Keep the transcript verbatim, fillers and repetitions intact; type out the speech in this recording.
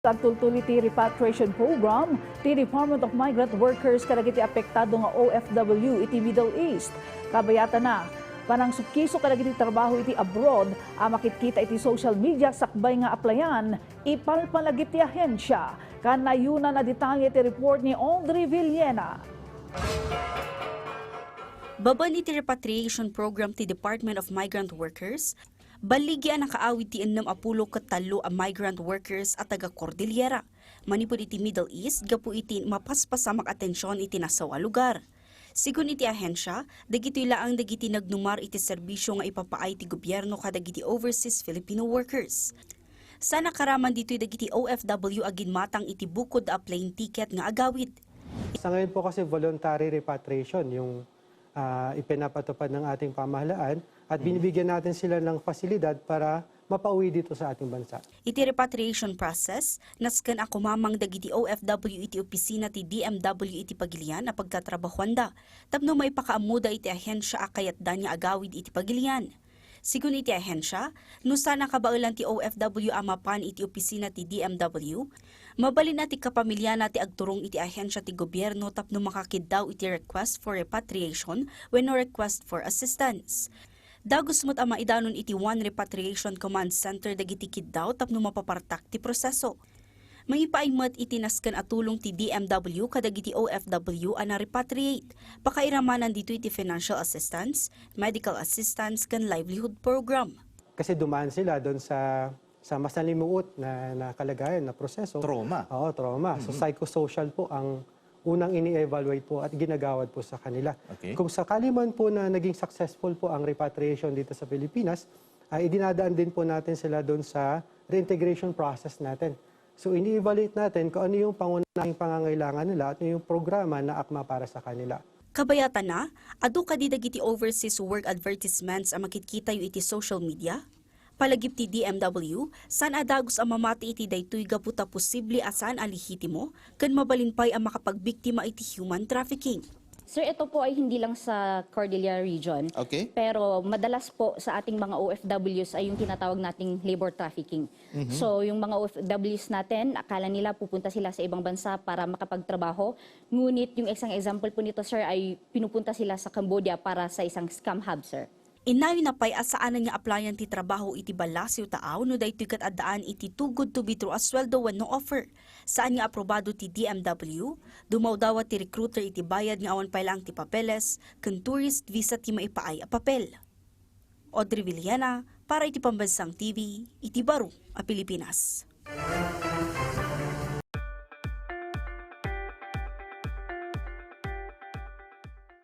Agtultuloy ti repatriation program ti Department of Migrant Workers kadagiti apektado nga O F W iti Middle East. Kabayatana, panangsukisok kadagiti trabaho iti abroad a makitkita iti social media sakbay nga aplayan, ipalpalagip ti ahensia. Kanayunan a detalye ti report ni Audrey Villena. Babaen iti repatriation program ti Department of Migrant Workers, balligi a nakaawid ti ennem a pulo ket tallo a migrant workers a taga-Cordillera manipud iti Middle East gapu iti mapaspasamak a tension iti nasao a lugar. Sigun iti ahensia, dagitoy laeng dagiti nagnumar iti serbisio nga ipapaay ti gobierno kadagiti overseas Filipino workers. Saan a karaman ditoy dagiti O F W a ginmatang iti bukod a plane ticket nga agawid. Sa ngayon po kasi voluntary repatriation yung, ah, ipinapatupad ng ating pamahalaan at binibigyan natin sila ng pasilidad para mapauwi dito sa ating bansa. Iti repatriation process, nasken a kumamang dagiti O F W iti opisina ti D M W iti pagilian a pagtatrabahoanda tapno maipakaammoda iti ahensia a kayatda nga agawid iti pagilian. Sigun iti ahensia, no saan a kabaelan ti O F W a mapan iti opisina ti D M W, mabalin a ti kapamiliana ti agturong iti ahensia ti gobierno tapno makakiddaw iti request for repatriation wenno request for assistance. Dagus met a maidanon iti One Repatriation Command Center dagiti kiddaw tapno mapapartak ti proseso. Mangipaay met iti nasken a tulong ti D M W kadagiti O F W a na-repatriate. Pakairamanan ditoy ti financial assistance, medical assistance, ken livelihood program. Kasi dumaan sila doon sa, sa masalimuot na, na kalagayan, na proseso. Trauma. Oo, trauma. So, psychosocial po ang unang ini-evaluate po at ginagawad po sa kanila. Okay. Kung sakali man po na naging successful po ang repatriation dito sa Pilipinas, ay idinadaan din po natin sila doon sa reintegration process natin. So, ini-evaluate natin kung ano yung pangunahing pangangailangan nila at ano yung programa na akma para sa kanila. Kabayatan na, adu kadi dagiti overseas work advertisements a makitkitayo iti social media? Palagip ti D M W, saan a dagus a mamati iti daytoy gapu ta posible a saan a lehitimo ken mabalin pay a makapagbiktima iti human trafficking. Sir, ito po ay hindi lang sa Cordillera region. Okay. Pero madalas po sa ating mga O F Ws ay yung tinatawag nating labor trafficking. Mhm. So, yung mga O F Ws natin, akala nila pupunta sila sa ibang bansa para makapagtrabaho. Ngunit yung isang example po nito, sir, ay pinupunta sila sa Cambodia para sa isang scam hub, sir. Innayon na pay a saanen nga aplayan ti trabaho iti ballasiw taaw no daytoy ket addaan iti too good to be true a sueldo wenno offer. Saan nga aprobado ti D M W, dumawdawat ti recruiter iti bayad nga awan pay laeng ti papeles ken tourist visa ti maipaay a papel. Audrey Villena para iti Pambansang T V iti baro a Pilipinas.